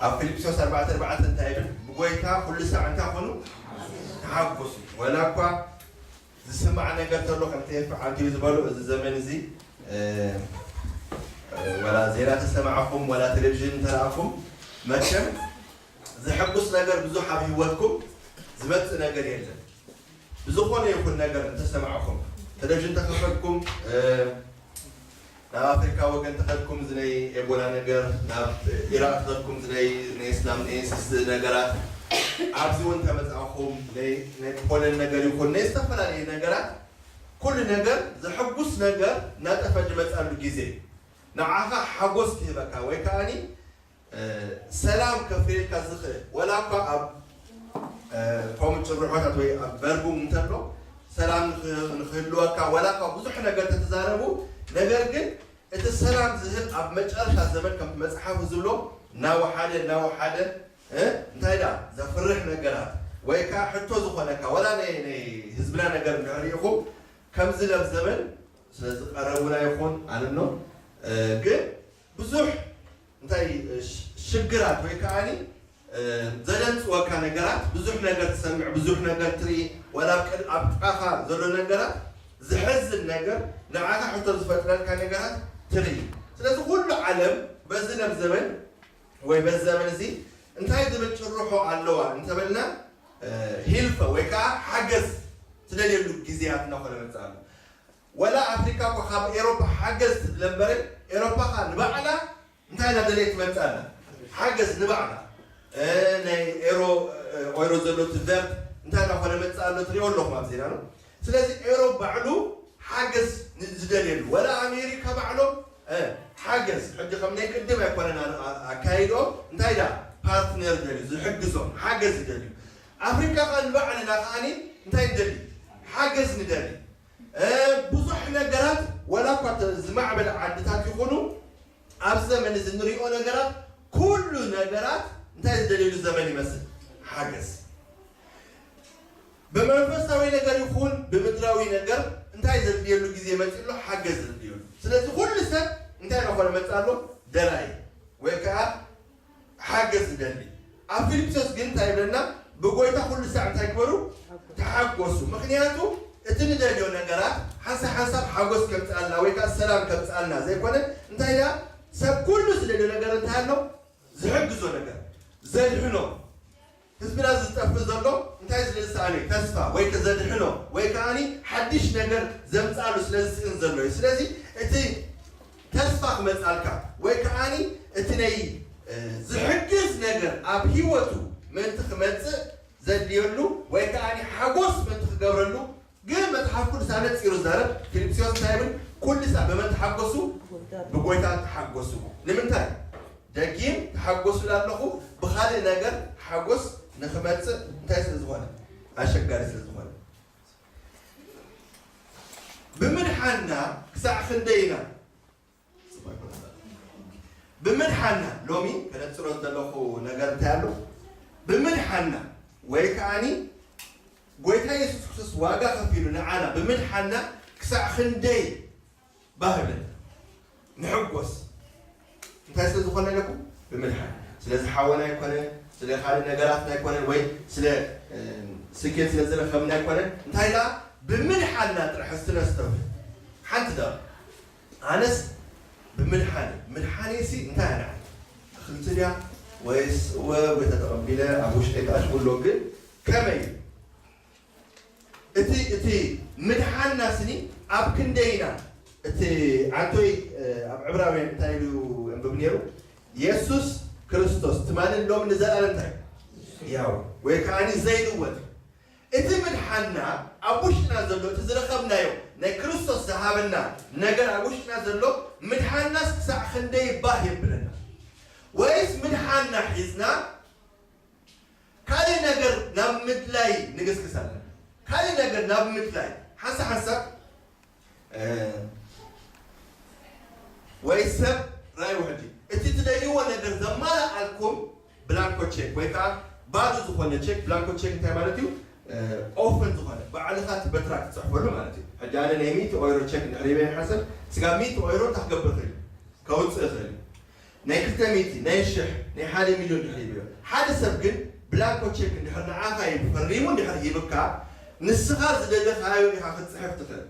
ኣብ ፊልጵስዮስ ኣርባዕተ ኣርባዕተ እንታይ ይብል? ብጎይታ ኩሉ ሳዕ እንታይ ኩኑ? ተሓጎሱ። ወላ እኳ ዝስማዕ ነገር ተሎ ከምቲ ኤፍ ዓንቲዩ ዝበሉ፣ እዚ ዘመን እዚ ወላ ዜና ተሰማዕኹም ወላ ቴሌቪዥን እንተረኣኹም፣ መቸም ዘሐጉስ ነገር ብዙሕ ኣብ ህይወትኩም ዝመጽእ ነገር የለን። ብዝኾነ ይኹን ነገር እንተሰማዕኹም፣ ቴሌቪዥን ተኸፈትኩም፣ ናብ ኣፍሪካ ወገን ተኸድኩም ዝነይ ኤቦላ ነገር፣ ናብ ኢራቅ ተኸድኩም ዝነይ ናይ እስላም ኤንስስ ነገራት፣ ኣብዚ እውን ተመፃእኹም ናይ ፖለን ነገር ይኹን ናይ ዝተፈላለዩ ነገራት፣ ኩሉ ነገር ዘሐጉስ ነገር እናጠፈ ዝመፃሉ ግዜ፣ ንዓኻ ሓጎስ ክህበካ ወይ ከዓኒ ሰላም ከፍርየልካ ዝኽእል፣ ወላ እኳ ኣብ ከምኡ ጭርሖታት ወይ ኣብ በርቡም እንተሎ ሰላም ንክህልወካ፣ ወላ እኳ ብዙሕ ነገር ተተዛረቡ፣ ነገር ግን እቲ ሰላም ዝህብ ኣብ መጨረሻ ዘመን ከም መፅሓፉ ዝብሎ እናወሓደ እናወሓደ እንታይ ዳ ዘፍርሕ ነገራት ወይ ከዓ ሕቶ ዝኾነካ ወላ ናይ ህዝብና ነገር እንድሕር ኢኹም ከምዚ ለብ ዘመን ስለዚ ቀረቡና ይኹን ኣልኖ ግን ብዙሕ እንታይ ሽግራት ወይ ከዓኒ ዘደንፅወካ ነገራት ብዙሕ ነገር ትሰምዕ፣ ብዙሕ ነገር ትርኢ፣ ወላ ኣብ ጥቃኻ ዘሎ ነገራት ዝሕዝን ነገር ንዓኻ ሕቶ ዝፈጥረልካ ነገራት ትርኢ። ስለዚ ኩሉ ዓለም በዚ ነብ ዘመን ወይ በዚ ዘመን እዚ እንታይ ዝብል ጭርሖ ኣለዋ እንተበልና ሂልፈ ወይ ከዓ ሓገዝ ትደልየሉ ግዜያት እናኾነ መፅእ ኣሎ። ወላ ኣፍሪካ እኳ ካብ ኤሮፓ ሓገዝ ትድለ እምበረ ኤሮፓ ካ ንባዕላ እንታይ እናደለየት ትመፅእ ኣላ? ሓገዝ ንባዕላ ናይ ኤሮ ኦይሮ ዘሎ ትቨርት እንታይ እናኾነ መፅእ ኣሎ ትሪኦ ኣለኹም ኣብ ዜና ነው። ስለዚ ኤሮ ባዕሉ ሓገዝ ዝደልየሉ ወላ ኣሜሪካ ባዕሎም ሓገዝ ሕጂ ከም ናይ ቅድም ኣይኮነን ኣካይድኦም እንታይ ዳ ፓርትነር ደልዩ ዝሕግዞም ሓገዝ ይደልዩ። ኣፍሪካ ካ ንባዕልና ከዓኒ እንታይ ንደሊ ሓገዝ ንደሊ ብዙሕ ነገራት ወላ እኳ ዝማዕበለ ዓድታት ይኹኑ ኣብዚ ዘመን እዚ ንሪኦ ነገራት ኩሉ ነገራት እንታይ ዝደልየሉ ዘመን ይመስል ሓገዝ ብመንፈሳዊ ነገር ይኹን ብምድራዊ ነገር እንታይ ዘድልየሉ ግዜ መፂ ኣሎ ሓገዝ ዘድልየሉ ስለዚ ኩሉ ሰብ እንታይ ናኾነ መፃ ኣሎ ደላይ ወይ ከዓ ሓገዝ ዝደሊ ኣብ ፊልጵስዮስ ግን እንታይ ይብለና ብጎይታ ኩሉ ሳዕ እንታይ ግበሩ ተሓጎሱ ምክንያቱ እቲ ንደልዮ ነገራት ሓንሳብ ሓንሳብ ሓጎስ ከምፅኣልና ወይ ከዓ ሰላም ከምፅኣልና ዘይኮነ እንታይ ዳ ሰብ ኩሉ ዝደልዮ ነገር እንታይ ኣሎ ዝሕግዞ ነገር ዘድሕኖ ህዝብና ዝጠፍእ ዘሎ እንታይ ስለ ዝሰኣነ ተስፋ ወይ ከዘድሕኖ ወይ ከዓኒ ሓድሽ ነገር ዘምፅኣሉ ስለ ዝስእን ዘሎ እዩ ስለዚ እቲ ተስፋ ክመፅኣልካ ወይ ከዓኒ እቲ ናይ ዝሕግዝ ነገር ኣብ ህይወቱ ምእንቲ ክመፅእ ዘድልየሉ ወይ ከዓኒ ሓጎስ ምእንቲ ክገብረሉ ግን መፅሓፍ ቅዱስ ኣነፂሩ ዛረብ ፊልጵስዮስ እንታይ ይብል ኩሉ ሳዕ በመን ተሓጎሱ ብጎይታ ተሓጎሱ ንምንታይ ደጊም ተሓጎሱ ላለኹ ብካልእ ነገር ሓጎስ ንክመፅእ እንታይ ስለ ዝኾነ ኣሸጋሪ ስለ ዝኾነ ብምድሓና ክሳዕ ክንደይና ብምድሓና ሎሚ ከነፅሮ ዘለኹ ነገር እንታይ ኣሎ ብምድሓና ወይ ከዓኒ ጎይታ የሱስ ክርስቶስ ዋጋ ከፊሉ ንዓና ብምድሓና ክሳዕ ክንደይ ባህብን ንሕጎስ እንታይ ስለ ዝኾነ ኣለኩም ብምድሓን ስለዚ ሓወና ኣይኮነ ስለ ካልእ ነገራትና ኣይኮነ ወይ ስለ ስኬት ስለ ዝረኸብና ኣይኮነ እንታይ ደኣ ብምድሓንና ጥራሕ እስቲ ነስተውዕል ሓንቲ ደኣ ኣነስ ብምድሓን ምድሓን ሲ እንታይ ኣነ ኣኽልቲ ድያ ወይስ እወ ወይ ተተቐቢለ ኣብ ውሽጠይ ተኣሽጉሎ ግን ከመይ እቲ እቲ ምድሓንና ስኒ ኣብ ክንደይና እቲ ዓንቶይ ኣብ ዕብራውያን እንታይ ኢሉ እንብብ ነይሩ የሱስ ክርስቶስ ትማልን ሎም ንዘላለም እንታይ ያው ወይ ከዓኒ ዘይልወጥ እቲ ምድሓንና ኣብ ውሽጥና ዘሎ እቲ ዝረኸብናዮ ናይ ክርስቶስ ዝሃበና ነገር ኣብ ውሽጥና ዘሎ ምድሓንናስ ክሳዕ ክንደይ ባህ የብለና ወይስ ምድሓንና ሒዝና ካልእ ነገር ናብ ምድላይ ንግስግስ ኣለና ካልእ ነገር ናብ ምድላይ ሓንሳ ሓንሳብ ወይ ሰብ ራይ ውሕጂ እቲ ትደልይዎ ነገር ዘማላኣልኩም ብላንኮ ቼክ ወይ ከዓ ባዶ ዝኾነ ቼክ ብላንኮ ቼክ እንታይ ማለት እዩ ኦፈን ዝኾነ ባዕልኻ እቲ በትራ ክትፅሕፈሉ ማለት እዩ ሕጂ ኣነ ናይ ሚእቲ ኦይሮ ቼክ እንድሕር ሂበ ሓሰብ ስጋብ ሚእቲ ኦይሮ እንታይ ክገብር ክእል ከውፅእ ይኽእል እዩ ናይ ክልተ ሚእቲ፣ ናይ ሽሕ፣ ናይ ሓደ ሚልዮን ድሕር ይብዮ። ሓደ ሰብ ግን ብላንኮ ቸክ እንድሕር ንዓኻ ይፈሪሙ እንድሕር ሂብካ፣ ንስኻ ዝደለኻዮ ኢኻ ክትጽሕፍ ትኽእል።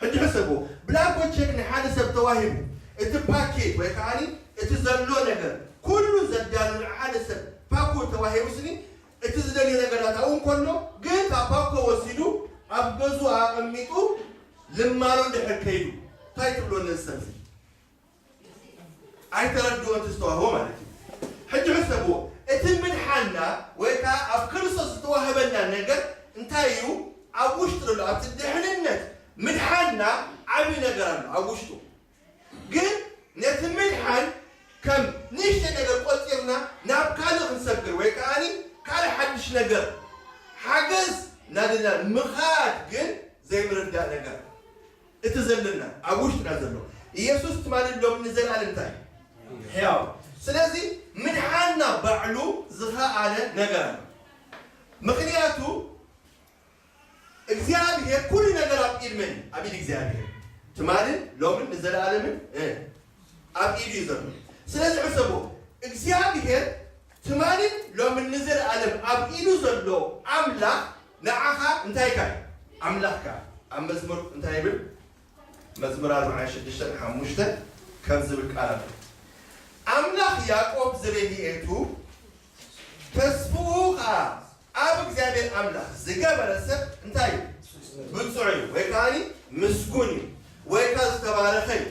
ሕጂ ሕሰቡ፣ ብላንኮ ቸክ ንሓደ ሰብ ተዋሂቡ፣ እቲ ፓኬት ወይ ከዓኒ እቲ ዘሎ ነገር ኩሉ ዘዳሉ ንሓደ ሰብ ፓኮ ተዋሂቡ ስኒ፣ እቲ ዝደልዮ ነገራት ኣብኡ እንከሎ ግን ካብ ፓኮ ወሲዱ ኣብ ገዝኡ ኣቐሚጡ ልማኖ እንድሕር ከይዱ እንታይ ትብሎ ነዚ ሰብ እዚ? ኣይተረድኦን እቲ ዝተዋህቦ ማለት እዩ። ሕጂ ሕሰብዎ፣ እቲ ምድሓንና ወይ ከዓ ኣብ ክርስቶስ ዝተዋህበና ነገር እንታይ እዩ? ኣብ ውሽጢ ዘሎ ኣብቲ ድሕንነት ምድሓንና ዓብዪ ነገር ኣሎ ኣብ ውሽጡ። ግን ነቲ ምድሓን ከም ንእሽተይ ነገር ቆፂርና ናብ ካልእ ክንሰግር ወይ ከዓኒ ካልእ ሓድሽ ነገር ሓገዝ እናደለና ምኻድ ግን ዘይምርዳእ ነገር። እቲ ዘለና ኣብ ውሽጥና ዘሎ ኢየሱስ ትማሊ ሎም ንዘለኣለም እንታይ እዩ? ሕያው። ስለዚ ምድሓንና ባዕሉ ዝኸኣለ ነገር ኣሎ። ምክንያቱ እግዚኣብሔር ኩሉ ነገር ኣብ ኢድ መን እዩ? ኣብ ኢድ እግዚኣብሔር። ትማልን ሎምን ንዘለኣለምን እ፣ ኣብ ኢዱ እዩ ዘሎ። ስለዚ ሕሰቦ፣ እግዚኣብሔር ትማልን ሎምን ንዘለኣለም ኣብ ኢዱ ዘሎ ኣምላኽ ንዓኻ እንታይ ኢካ እዩ? ኣምላኽካ። ኣብ መዝሙር እንታይ ይብል? መዝሙር ኣርብዓን ሽዱሽተን ሓሙሽተ ከም ዝብል ቃል ኣሎ። ኣምላኽ ያዕቆብ ዝረድኤቱ ተስፍኡ ኸዓ ኣብ እግዚኣብሔር ኣምላኽ ዝገበረ ሰብ እንታይ እዩ? ብፁዕ እዩ ወይ ከዓኒ ምስጉን እዩ ወይ ከዓ ዝተባረኸ እዩ።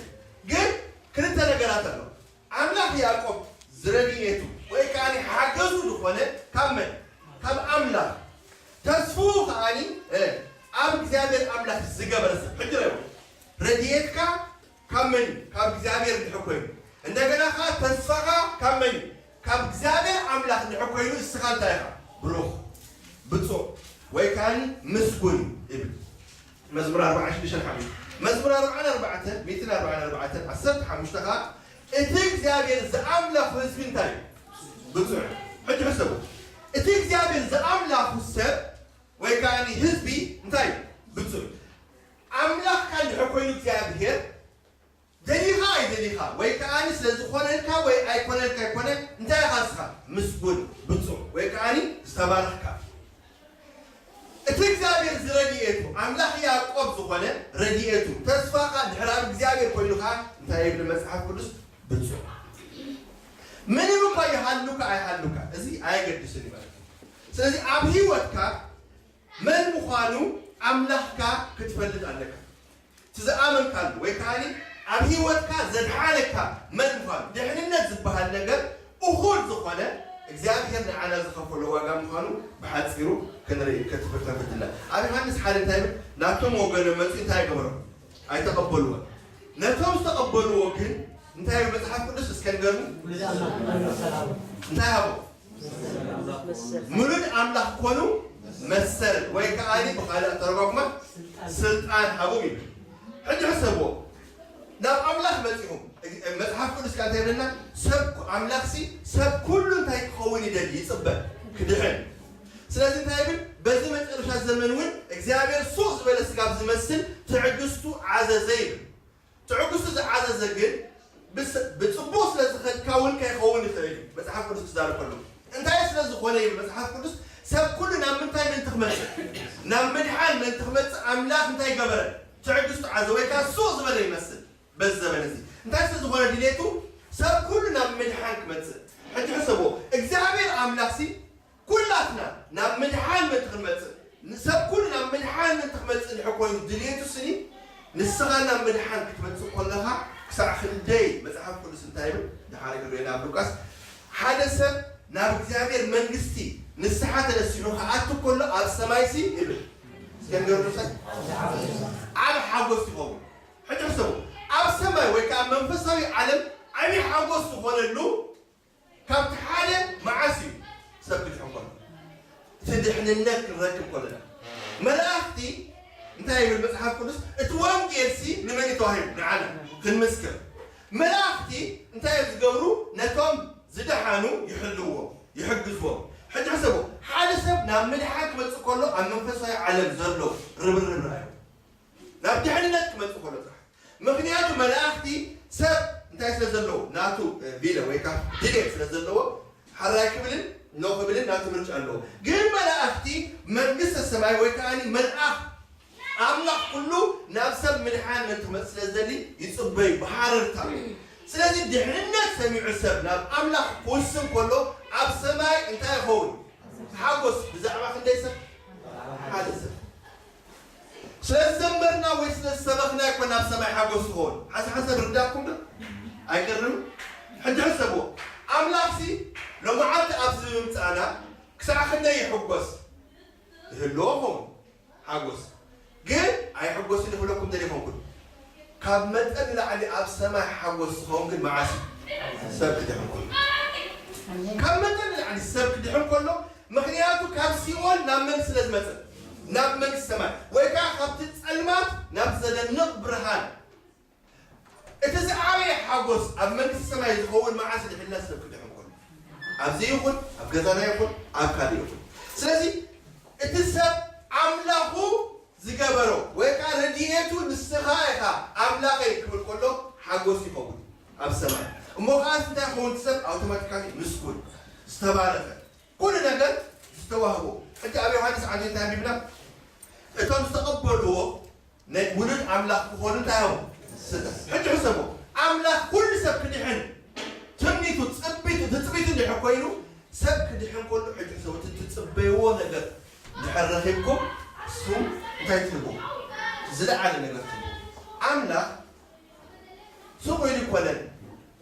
ግን ክልተ ነገራት ኣሎ። ኣምላኽ ያዕቆብ ዝረድኤቱ ወይ ከዓኒ ሓገዙ ዝኾነ ካብ መን? ካብ ኣምላኽ። ተስፍኡ ከዓኒ እ፣ ኣብ እግዚኣብሔር ኣምላኽ ዝገበረ ሰብ። ሕጂ ረድኤትካ ካብ መን እዩ? ካብ እግዚኣብሔር እንድሕር ኮይኑ። እንደገና ከዓ ተስፋኻ ካብ መን እዩ? ካብ እግዚኣብሔር ኣምላኽ እንድሕር ኮይኑ እስኻ እንታይ ኢኻ? ብሩኽ፣ ብፁዕ ወይ ከዓኒ ምስጉን ይብል። መዝሙር ኣርብዓን ሽዱሽተን ሓሙሽተ። መዝሙር ኣርብዓን ኣርባዕተን፣ ሚእትን ኣርብዓን ኣርባዕተን፣ ዓሰርተ ሓሙሽተ ከዓ እቲ እግዚኣብሔር ዝኣምላኹ ህዝቢ እንታይ እዩ? ብፁዕ። ሕጂ ሕሰቡ። እቲ እግዚኣብሔር ዝኣምላኹ ሰብ ወይ ከዓኒ ህዝቢ እንታይ እዩ? ብፁዕ። ኣምላኽካ እንድሕር ኮይኑ እግዚኣብሔር ደሊኻ ኣይደሊኻ ወይ ከዓኒ ስለ ዝኾነልካ ወይ ኣይኮነልካ ኣይኮነ እንታይ ኢኻ ንስኻ? ምስጉን፣ ብፁዕ ወይ ከዓኒ ዝተባረኽካ። እቲ እግዚኣብሔር ዝረድኤቱ ኣምላኽ ያዕቆብ ዝኾነ ረድኤቱ ተስፋኻ ድሕር ኣብ እግዚኣብሔር ኮይኑ ከዓ እንታይ ይብል መጽሓፍ ቅዱስ? ብፁዕ። ምንም እኳ ይሃሉካ ኣይሃሉካ እዚ ኣየገድስን እዩ ማለት እዩ። ስለዚ ኣብ ህይወትካ መን ምዃኑ ኣምላኽካ ክትፈልጥ ኣለካ። እቲ ዝኣመንካሉ ወይ ከዓኒ ኣብ ህይወትካ ዘድሓነካ መን ምዃኑ። ድሕንነት ዝበሃል ነገር እኹል ዝኾነ እግዚኣብሔር ንዓና ዝኸፈሎ ዋጋ ምዃኑ ብሓጺሩ ክንርኢ ክትፍር ተፈትና። ኣብ ዮሃንስ ሓደ እንታይ ይብል? ናቶም ወገኖም መጺኡ እንታይ ገበሮም? ኣይተቐበልዎን። ነቶም ዝተቐበልዎ ግን እንታይ ይብል መጽሓፍ ቅዱስ? እስከ ንገርኒ። እንታይ ሃቦ? ምሉድ ኣምላኽ ኮኑ መሰል ወይ ከዓኒ ብኻልእ ኣተረጓጉማ ስልጣን ሃቦም ይብል። ሕጂ ሕሰብዎ፣ ናብ ኣምላኽ መጺኹም። መጽሓፍ ቅዱስ ከኣ እንታይ ይብለና? ሰብ ኣምላኽሲ ሰብ ኩሉ እንታይ ክኸውን ይደሊ? ይጽበ፣ ክድሕን። ስለዚ እንታይ ይብል? በዚ መጨረሻ ዘመን እውን እግዚኣብሔር ሱቕ ዝበለ ስጋብ ዝመስል ትዕግስቱ ዓዘዘ ይብል። ትዕግስቱ ዝዓዘዘ ግን ብስ-፣ ብጽቡቕ ስለ ዝኸድካ እውን ከይኸውን ይኽእል እዩ። መጽሓፍ ቅዱስ ክዛረብ ከሎ እንታይ ስለ ዝኾነ እዩ? መጽሓፍ ቅዱስ ሰብ ኩሉ ናብ ምንታይ ምእንቲ ክመጽእ? ናብ ምድሓን ምእንቲ ክመጽእ ኣምላኽ እንታይ ገበረ? ትዕግስቱ ዓዘዘ ወይ ከኣ ሱቕ ዝበለ ይመስል። በዚ ዘመን እዚ እንታይ ስለ ዝኾነ ድሌቱ ሰብ ኩሉ ናብ ምድሓን ክመጽእ? ሕጂ ሕሰቦ፣ እግዚኣብሔር ኣምላኽሲ ኩላትና ናብ ምድሓን ምእንቲ ክንመጽእ፣ ንሰብ ኩሉ ናብ ምድሓን ምእንቲ ክመጽእ እንድሕር ኮይኑ ድልየቱ ስኒ፣ ንስኻ ናብ ምድሓን ክትመጽእ ከለኻ ክሳዕ ክንደይ መጽሓፍ ቅዱስ እንታይ ይብል? ደሓሪ ክንሪኦ ናብ ሉቃስ፣ ሓደ ሰብ ናብ እግዚኣብሔር መንግስቲ ንስሓ ተነሲሑ ክኣቱ ከሎ ኣብ ሰማይሲ ይብል። እስከ ንገሩ ሰብ ዓቢ ሓጎስ ይኸውን። ሕጂ ሕሰቡ፣ ኣብ ሰማይ ወይ ከዓ መንፈሳዊ ዓለም ዓቢ ሓጎስ ዝኾነሉ ካብቲ ሓደ መዓስ እዩ ሰብ ክድሕን ከሎ? እቲ ድሕንነት ክንረክብ ከለና። መላእኽቲ እንታይ ይብል መጽሓፍ ቅዱስ? እቲ ወንጌልሲ ንመን እዩ ተዋሂቡ? ንዓና ክንምስክር። መላእኽቲ እንታይ እዮም ዝገብሩ? ነቶም ዝደሓኑ ይሕልዎም፣ ይሕግዝዎም። ሕጂ ሕሰቡ፣ ሓደ ሰብ ናብ ምድሓን ክመጽእ ከሎ ኣብ መንፈሳዊ ዓለም ዘሎ ርብርብ ርኣዩ። ናብ ድሕንነት ክመጽእ ከሎ ጥራሕ። ምኽንያቱ መላእኽቲ ሰብ እንተ እንታይ ስለ ዘለዎ ናቱ ቢለ ወይ ከዓ ድሌት ስለ ዘለዎ ሓራይ ክብልን ኖ ክብልን ናቱ ምርጫ ኣለዎ። ግን መላእኽቲ መንግስተ ሰማይ ወይ ከዓ መልኣኽ ኣምላኽ ኩሉ ናብ ሰብ ምድሓን እንትመጽእ ስለ ዝደሊ ይጽበዩ ብሓረርታ። ስለዚ ድሕንነት ሰሚዑ ሰብ ናብ ኣምላኽ ክውስን ከሎ ኣብ ሰማይ እንታይ ይኸውን? ሓጎስ ብዛዕባ ክንደይ ሰብ? ሓደ ሰብ። ስለ ዝዘመርና ወይ ስለ ዝሰበኽና ይኮን ናብ ሰማይ ሓጎስ ትኸውን። ሓዚ ሓሳብ ርዳኩም ዶ? ኣይገርም? ሕጂ ሕሰብዎ። ኣምላኽሲ ሎማዓንቲ ኣብዚ ምምፃእና ክሳዕ ክንደይ ይሕጎስ? ይህልዎ ኸውን ሓጎስ። ግን ኣይሕጎስን ይኽለኩም ደሊኹምኩን። ካብ መጠን ንላዕሊ ኣብ ሰማይ ሓጎስ ዝኸውን ግን መዓስ እዩ? ሰብ ክድሕን ከሎ። ካብ መጠን ንላዕሊ ሰብ ክድሕን ከሎ፣ ምኽንያቱ ካብ ሲኦል ናብ መን ስለ ዝመጸ? ናብ መንግስቲ ሰማይ። ወይ ከዓ ካብቲ ጸልማት ናብ ዘደንቕ ብርሃን። እቲ ዝዓበየ ሓጎስ ኣብ መንግስቲ ሰማይ ዝኸውን መዓስ ድሕና ሰብ ክድሕን ከሎ። ኣብዚ ይኹን፣ ኣብ ገዛና ይኹን፣ ኣብ ካልእ ይኹን። ስለዚ እቲ ሰብ ኣምላኹ ዝገበሮ ወይ ከዓ ረድኤቱ ንስኻ ኢኻ ኣምላኸይ ክብል ከሎ ሓጎስ ይኸውን ኣብ ሰማይ። እሞ ከዓስ እንታይ ክኸውን? ሰብ ኣውቶማቲካሊ ምስጉን፣ ዝተባረኸ፣ ኩሉ ነገር ዝተዋህቦ። ሕጂ ኣብ ዮሃንስ ዓንዲ እንታይ ኣንቢብና? እቶም ዝተቐበልዎ ናይ ውሉድ ኣምላኽ ክኾኑ እንታይ እዮም? ስለ ሕጂ ሕሰቡ። ኣምላኽ ኩሉ ሰብ ክድሕን ትምኒቱ፣ ጽቢቱ፣ ትጽቢቱ እንድሕር ኮይኑ ሰብ ክድሕን ከሎ ሕጂ ሕሰቡ። እቲ ትጽበይዎ ነገር ድሕር ረኺብኩም እሱ እንታይ ትህቡ? ዝለዓለ ነገር ትህቡ። ኣምላኽ ስቕ ኢሉ ይኮነን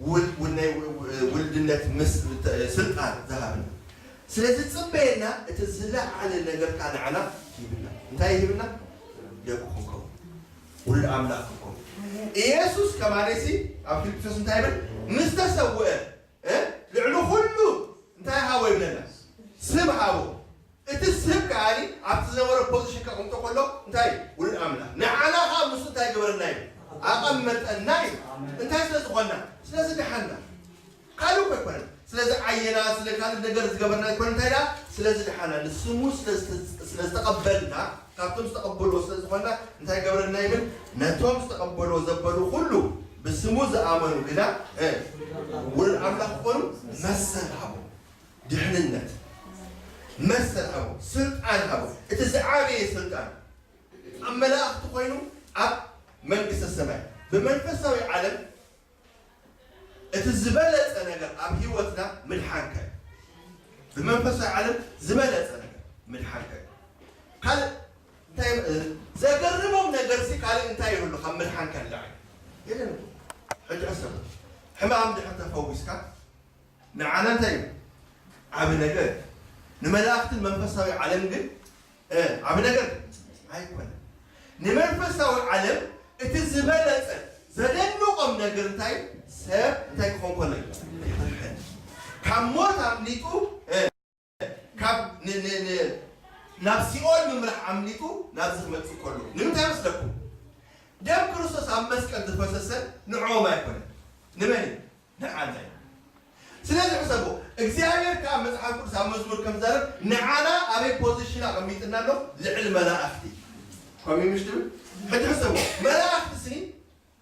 ውል-፣ ውል-፣ ናይ ው-፣ ው-፣ ውልድነት ምስ-፣ ተ-፣ ስልጣን ዝሃብና። ስለዚ ጽበየና እቲ ዝለዓለ ነገር ከኣ ንዓና ይህብና። እንታይ ይህብና? ደቁ ክንከውን። ውሉድ ኣምላኽ ክንከውን። ኢየሱስ ከማነሲ ኣብ ፊልጵስዩስ እንታይ ይብል? ምስ ተሰውአ፣ እ? ልዕሊ ኩሉ እንታይ ሃቦ ይብለና? ስም ሃቦ። እቲ ስም ከኣ ኣብቲ ዝነበሮ ፖዚሽን ከቕምጦ ከሎ እንታይ እዩ? ውሉድ ኣምላኽ። ንዓና ከኣ ምስኡ እንታይ ገበረና እዩ? ኣቐመጠና እዩ። እንታይ ስለ ዝኾንና? ስለ ዝደሓንና። ካልእ እኮ ኣይኮነን። ስለ ዝዓየና፣ ስለ ካልእ ነገር ዝገበርና ኣይኮነን። እንታይ ደኣ? ስለ ዝደሓንና። ንስሙ ስለ ዝተ-፣ ስለ ዝተቐበልና፣ ካብቶም ዝተቐበልዎ ስለ ዝኾንና እንታይ ገበረና ይብል? ነቶም ዝተቐበልዎ ዘበሉ ኩሉ ብስሙ ዝኣመኑ ግና፣ እ፣ ውሉድ ኣምላኽ ክኾኑ መሰል ሃቦ። ድሕንነት መሰል ሃቦ፣ ስልጣን ሃቦ። እቲ ዝዓበየ ስልጣን ኣብ መላእኽቲ ኮይኑ ኣብ መንግስተ ሰማይ። ብመንፈሳዊ ዓለም እቲ ዝበለጸ ነገር ኣብ ህይወትና ምድሓንካ እዩ። ብመንፈሳዊ ዓለም ዝበለጸ ነገር ምድሓንካ እዩ። ካልእ እንታይ፣ እ፣ ዘገርሞም ነገርሲ ካልእ እንታይ ይህሉ ካብ ምድሓንካ ንላዕሊ? የለን እኮ። ሕጂ ሕሰቡ። ሕማም ድሕር ተፈዊስካ ንዓና እንታይ እዩ? ዓቢ ነገር። ንመላእኽትን መንፈሳዊ ዓለም ግን፣ እ፣ ዓቢ ነገር ኣይኮነን። ንመንፈሳዊ ዓለም እቲ ዝበለጸ ዘደንቖም ነገር እንታይ? ሰብ እንታይ ክኾን ከሎ እዩ? ይድሕን። ካብ ሞት ኣምሊጡ፣ እ፣ ካብ ን-፣ ን-፣ ን-፣ ናብ ሲኦል ምምራሕ ኣምሊጡ ናብዚ ክመጽእ ከሎ። ንምንታይ መስለኩም? ደም ክርስቶስ ኣብ መስቀል ዝፈሰሰ ንዕኦም ኣይኮነን። ንመን እዩ? ንዓና እዩ። ስለዚ ሕሰቦ፣ እግዚኣብሔር ከኣ መጽሓፍ ቅዱስ ኣብ መዝሙር ከም ዝዛረብ ንዓና ኣበይ ፖዚሽን ኣቐሚጥና ኣሎ? ልዕሊ መላእኽቲ። ከምኡ ምሽ ትብል? ሕጂ ሕሰቦ፣ መላእኽቲ ስኒ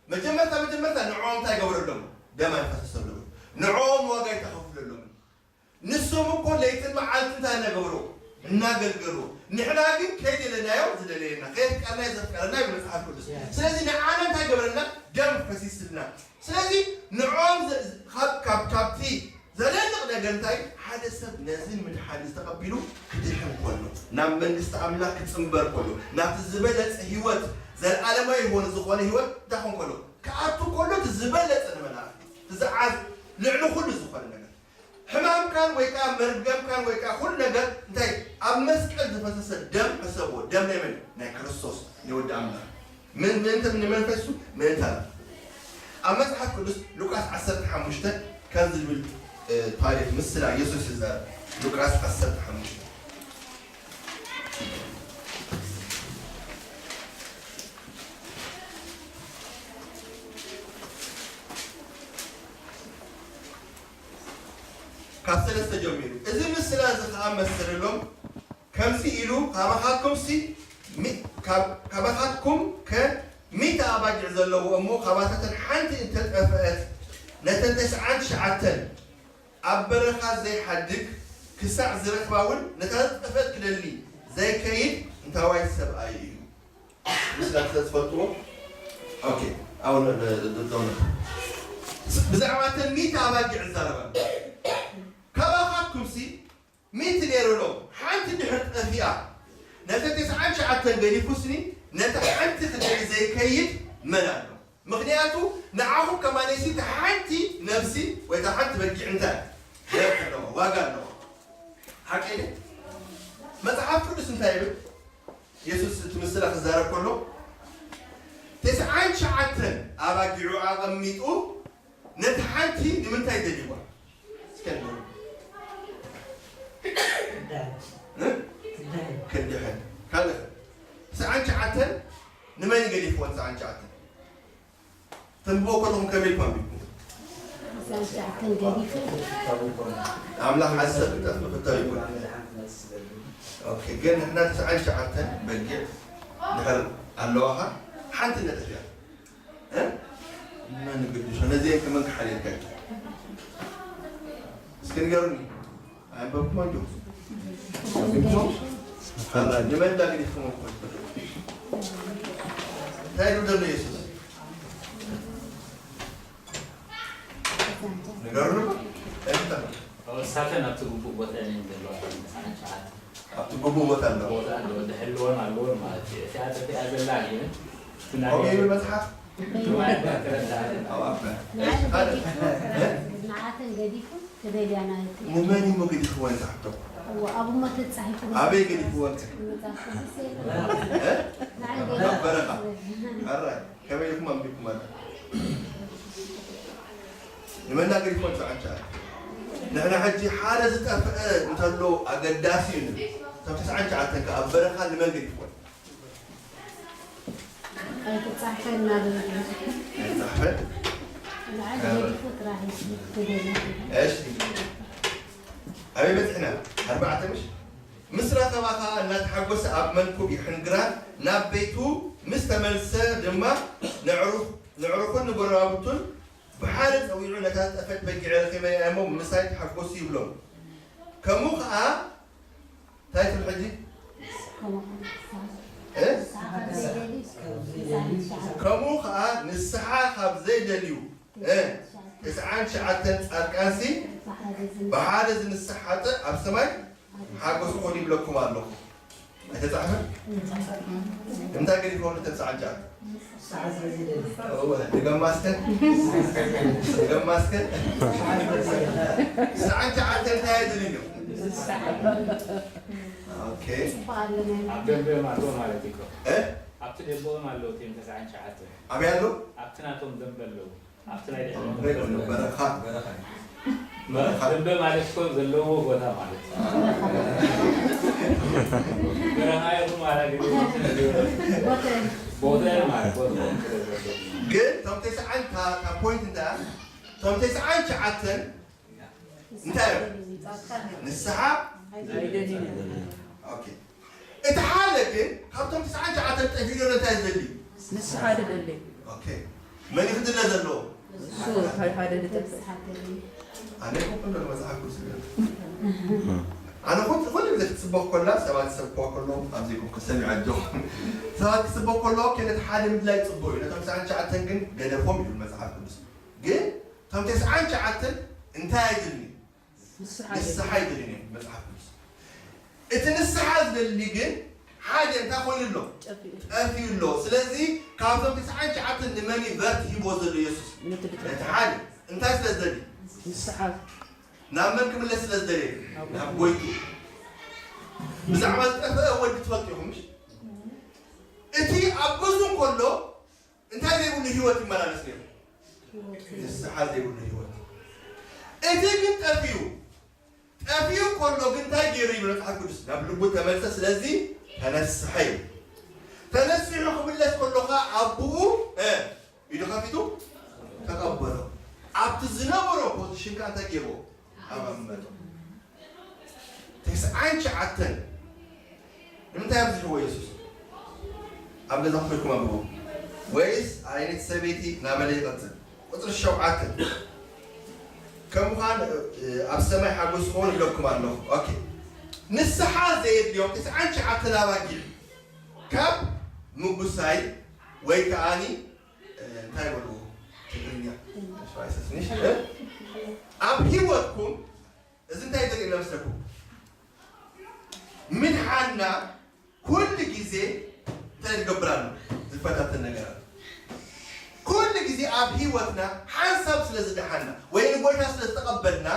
መጀመርታ፣ መጀመርታ ንዕኦም እንታይ ገበረሎም? ደም ኣይፈሰሰሎም። ንዕኦም ዋጋ ኣይተኸፍለሎም። ንሶም እኮ ለይትን መዓልቲ እንታይ እናገበሩ? እናገልገሉ። ንሕና ግን ከይደለናዮ ዝደለየና፣ ከየፍቀርናዮ ዘፍቀረና እዩ መጽሓፍ ቅዱስ። ስለዚ ንዓና እንታይ ገበረና? ደም ፈሲስልና። ስለዚ ንዕኦም ዘ-፣ ካብ፣ ካብ፣ ካብቲ ዘደንቕ ነገር እንታይ? ሓደ ሰብ ነዚ ምድሓን ዝተቐቢሉ ክድሕን ከሎ፣ ናብ መንግስቲ ኣምላኽ ክጽንበር ከሎ፣ ናብቲ ዝበለጸ ህይወት፣ ዘለኣለማዊ ይሆን ዝኾነ ህይወት እንታይ ክኾን ከሎ? ክኣቱ ከሎ እቲ ዝበለጸ ንመላእኽቲ፣ እቲ ዝዓዝ-፣ ልዕሊ ኩሉ ዝኾነ ነገር። ሕማምካን ወይ ከዓ መርገምካን ወይ ከዓ ኩሉ ነገር እንታይ? ኣብ መስቀል ዝፈሰሰ ደም ሕሰብዎ። ደም ናይ መን? ናይ ክርስቶስ፣ ናይ ወዲ ኣምላኽ። ምን-፣ ምእንተ ንመንፈሱ ምእንታና። ኣብ መጽሓፍ ቅዱስ ሉቃስ ዓሰርተ ሓሙሽተ ከምዚ ዝብል፣ እ፣ ታሪኽ ምስላ የሱስ ይዛረብ። ሉቃስ ዓሰርተ ሓሙሽተ። ካብ ሰለስተ ጀሚሩ። እዚ ምስላ እዚ ኸኣ መሰለሎም፣ ከምዚ ኢሉ፣ ካባኻትኩምሲ ሚ-፣ ካብ-፣ ካባኻትኩም ከ ሚእቲ ኣባጊዕ ዘለዎ እሞ፣ ካባታተን ሓንቲ እንተጠፍአት፣ ነተን ተስዓን ትሽዓተን ኣብ በረኻ ዘይሓድግ ክሳዕ ዝረኽባ እውን ነታ ዝጠፍአት ክደሊ ዘይከይድ እንታዋይ ሰብኣይ እዩ። ምስላ ስለ ዝፈልጥዎ ኦኬ። ኣሁን ብዛዕባ ተን ሚእቲ ኣባጊዕ ይዛረባ። ካባኻትኩምሲ ሚእቲ ነይሩ ኣሎ፣ ሓንቲ ድሕር ጠፊኣ፣ ነተ ተስዓን ትሽዓተን ገዲፉስኒ ነታ ሓንቲ ክደሊ ዘይከይድ መን ኣሎ? ምኽንያቱ ንዓኹም ከማነይሲ እታ ሓንቲ ነብሲ ወይ እታ ሓንቲ በጊዕ እንታይ ነብሲ ኣለዋ፣ ዋጋ ኣለዋ። ሓቂ ድዩ? መጽሓፍ ቅዱስ እንታይ ይብል? የሱስ እቲ ምስላ ክዛረብ ከሎ፣ ተስዓን ትሽዓተን ኣባጊዑ ኣቐሚጡ ነቲ ሓንቲ ንምንታይ ደልይዋ? እስከ ንገሩ። እ? ክድሕን። ካልእ? ተስዓን ትሽዓተን ንመን ገዲፍዎ? ተስዓን ትሽዓተን ተንብቦ ከለኹም ከመይ ኢልኩም ኣንቢብኩም? ተስዓን ትሽዓተን ገዲፉ። ኣምላኽ ሓሰብ ክጠፍእ ፍታው ይኩን። ኦኬ፣ ግን ንሕና ተስዓን ትሽዓተን በጊዕ ድሕር ኣለዋኻ ሓንቲ ነጥፍ እያ። እ? መን ግድሾ? ነዚአን ከመን ክሓልየልካ እዩ? እስኪ ንገሩኒ። ኣንበብኩሞ እንዲኹም? ኣንቢብኩሞ? ኣላ፣ ንመን ዳግዲፍኩሞ እኮ? እንታይ ኢሉ ዘሎ የሱስ? ንገሩኒ እባ። እንታይ? እሳተን ኣብቲ ግቡእ ቦታ እየን ዘለዋ። ተስዓን ትሽዓተን ኣብቲ ግቡእ ቦታ ኣለዋ። ቦታ ኣለዎ፣ ዝሕልወን ኣለዎን ማለት እዩ። እቲኣ ጠፊኣ ዘላ ግን እቲ ናይ ከምኡ ይብል መጽሓፍ? ትርጉማ እኳ ኣይተረድኣንን። ኣብ ኣባ። ንዓተን ገዲፉ፣ እ? ንዓተን ገዲፉ ክደልያ ናይቲ። ንመን እዩ ገዲፍወን ዝሓቶ? እዎ፣ ኣብ እሞ ተጻሒፉ። ኣበይ ገዲፍወን? መጽሓፍ ቅዱስ የለን። እ? ንዓይ ኣብ ገዲፉ። በረኻ። ኣራይ፣ ከመይ ኢልኩም ኣንቢብኩም ኣላ? ንመን ገዲፍወን? ተስዓን ትሽዓተን። ንሕና ሕጂ ሓደ ዝጠፍአ እንተሎ ኣገዳሲ እዩ ንብል። እቶም ተስዓን ትሽዓተን ከ ኣብ በረኻ ንመን ገዲፍወን? ኣይተጻሕፈን እናበለ። ኣይተጻሕፈን? ንዓይ ገዲፉ ጥራሕ እዩ። እሺ። ኣበይ በጺሕና? ኣርባዕተ ምሽ? ምስ ረኸባ ኸኣ እናተሓጎሰ ኣብ መንኩብ ይሕንግራ፣ ናብ ቤቱ ምስ ተመልሰ ድማ ነዕሩ-፣ ነዕሩኹን ንጎረባብቱን ብሓደ ጸዊዑ፣ "ነታ ዝጠፍአት በጊዐይ ረኺበያ እሞ ምሳይ ተሓጎሱ" ይብሎም። ከምኡ ኸኣ እንታይ ትብል ሕጂ? ከምኡ ኸኣ ንስሓ-፣ እ? ንስሓ ካብ ዘይደልዩ፣ ከምኡ ኸኣ ንስሓ ካብ ዘይደልዩ፣ እ? ተስዓን ትሽዓተን ጻድቃንሲ ብሓደ ዝንስሓ ሓጥእ ኣብ ሰማይ ሓጎስ ክኾን ይብለኩም ኣለኹ። ኣይተጻሕፈን? እንታይ ገዲፎም ተስዓን ትሽዓተን? እወ፣ ድገማ እስከ። ድገማ እስከ። ተስዓን ትሽዓተን እንታይ እዩ ዝብል? ኦኬ። ኣብ ደንበኦም ኣለዉ ማለት እዩ እኮ። እ? ኣብቲ ደንበኦም ኣለዉ እቲኦም ተስዓን ትሽዓተን። ኣበይ ኣለዉ? ኣብቲ ናቶም ደንበ ኣለዉ። ኣብቲ ናይ ድሕሪ ደንበ ይኹን በረኻ። በረኻ። ደንበ ማለት እኮ ዘለዎ ቦታ ማለት እዩ። በረኻ ይኹን ማለት ግን ቦታ ማለት ቦታ። ግን እቶም ተስዓን፣ እታ፣ እታ ፖይንት እንታይ እያ? እቶም ተስዓን ትሽዓተን እንታይ እዮም? ንስሓ? ኣይደልዩን። ኦኬ። እቲ ሓደ ግን ካብቶም ተስዓን ትሽዓተን ጠፊኡ ዘሎ እንታይ ዝደሊ? ንስሓ ዝደሊ። ኦኬ። መን እዩ ክድለ ዘለዎ? እሱ ሓደ ዝጠፍእ። ኣነ እኮ ኩሉ መጽሓፍ ቅዱስ ይብል። ኣነ ኩሉ፣ ኩሉ ግዜ ክትስበኽ ከላ ሰባት ክሰብክዋ ከለዉ ኣብዚ ኮንኩ ሰሚዐ ኣለኹ። ሰባት ክስበኽ ከለዉ ኦኬ፣ ነቲ ሓደ ምድላይ ጽቡቕ እዩ። ነቶም ተስዓን ትሽዓተን ግን ገደፎም ይብል መጽሓፍ ቅዱስ። ግን እቶም ተስዓን ትሽዓተን እንታይ ኣይድልኒ? ንስሓ ንስሓ ይደሊ። ይደሊ እዩ መጽሓፍ ቅዱስ። እቲ ንስሓ ዝደሊ ግን ሓደ እንታይ ኮይኑ ኣሎ? ጠፊኡ። ጠፊኡ ኣሎ። ስለዚ ካብዞም ተስዓን ትሽዓተን ንመን እዩ ቨርት ሂቦ ዘሎ የሱስ? ነቲ ድጠፍእ። ነቲ ሓደ። እንታይ ስለ ዝደሊ? ንስሓ። ናብ መን ክምለስ ስለ ዝደሊ? ናብ ናብ ጎይቱ። ብዛዕባ ዝጠፍአ ወዲ ትፈልጡ ኢኹም፣ ምሽ? እቲ ኣብ ገዝኡ እንከሎ እንታይ ዘይብሉ ህይወት ይመላለስ ነይሩ? ንስሓ ዘይብሉ ህይወት። እቲ ግን ጠፊኡ፣ ጠፊኡ ከሎ ግን እንታይ ገይሩ ይብል መጽሓፍ ቅዱስ? ናብ ልቡ ተመልሰ፣ ስለዚ ተነስሐ እዩ። ተነሲሑ ክምለስ ከሎ ኸዓ ኣቦኡ፣ እ፣ ኢዱ ከፊቱ ተቐበሎ። ኣብቲ ዝነበሮ ፖዚሽን ከኣ እንታይ ገይርዎ? ኣቐመጦ። ተስዓን ትሽዓተን ንምንታይ ኣብዚሕዎ የሱስ? ኣብ ገዛኹም ኮይንኩም ኣንብቡ። ወይስ ኣይነቲ ሰበይቲ ናበለ ይቐጽል? ቁጽሪ ሸውዓተ። ከምዃን ኣብ ሰማይ ሓጎስ ክኸውን እብለኩም ኣለኹ። ኦኬ፣ ንስሓ ዘየድልዮም ተስዓን ትሽዓተን ኣባጊዕ ካብ ምጉሳይ ወይ ከዓኒ እንታይ በልዎ ትግርኛ ተስፋ ይሰስንሽ ኣብ ህይወትኩም እዚ እንታይ ዘርኢ መስለኩም? ምድሓና ኩሉ ግዜ እንታይ ንገብር ኣሎ? ዝፈታተን ነገራት ኩሉ ግዜ ኣብ ህይወትና ሓንሳብ ስለ ዝደሓና ወይ ንጎይታ ስለ ዝተቐበልና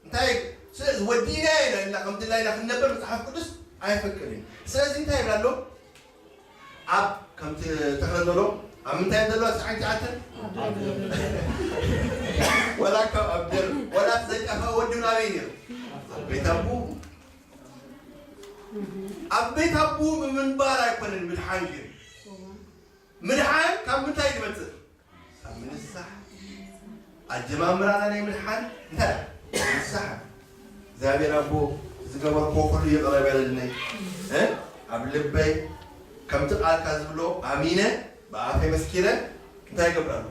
እንታይ ስለዚ ወዲና ኢና ኢልና ከም ድላይና ክንነበር መጽሓፍ ቅዱስ ኣይፈቅድን። ስለዚ እንታይ ይብላ ኣሎ? ኣብ ከምቲ ተኽለ ዘሎ ኣብ ምንታይ ዘሎ ተስዓን ትሽዓተን ወላ ካብ ኣብ ደር ወላ ዘይጠፋ ወዲ ናበይ ነይሩ? ኣብ ቤት ኣቡ ኣብ ቤት ኣቡ ብምንባር ኣይኮነን ምድሓን ግን ምድሓን ካብ ምንታይ ዝመጽእ ካብ ምንሳሕ ኣጀማምራና ናይ ምድሓን እንታይ ምንሳሕ እግዚኣብሔር ኣቦ ዝገበርክዎ ኩሉ ይቕረ በለልነይ ኣብ ልበይ ከምቲ ቃልካ ዝብሎ ኣሚነ ብኣፈይ መስኪረ እንታይ ይገብር ኣሎ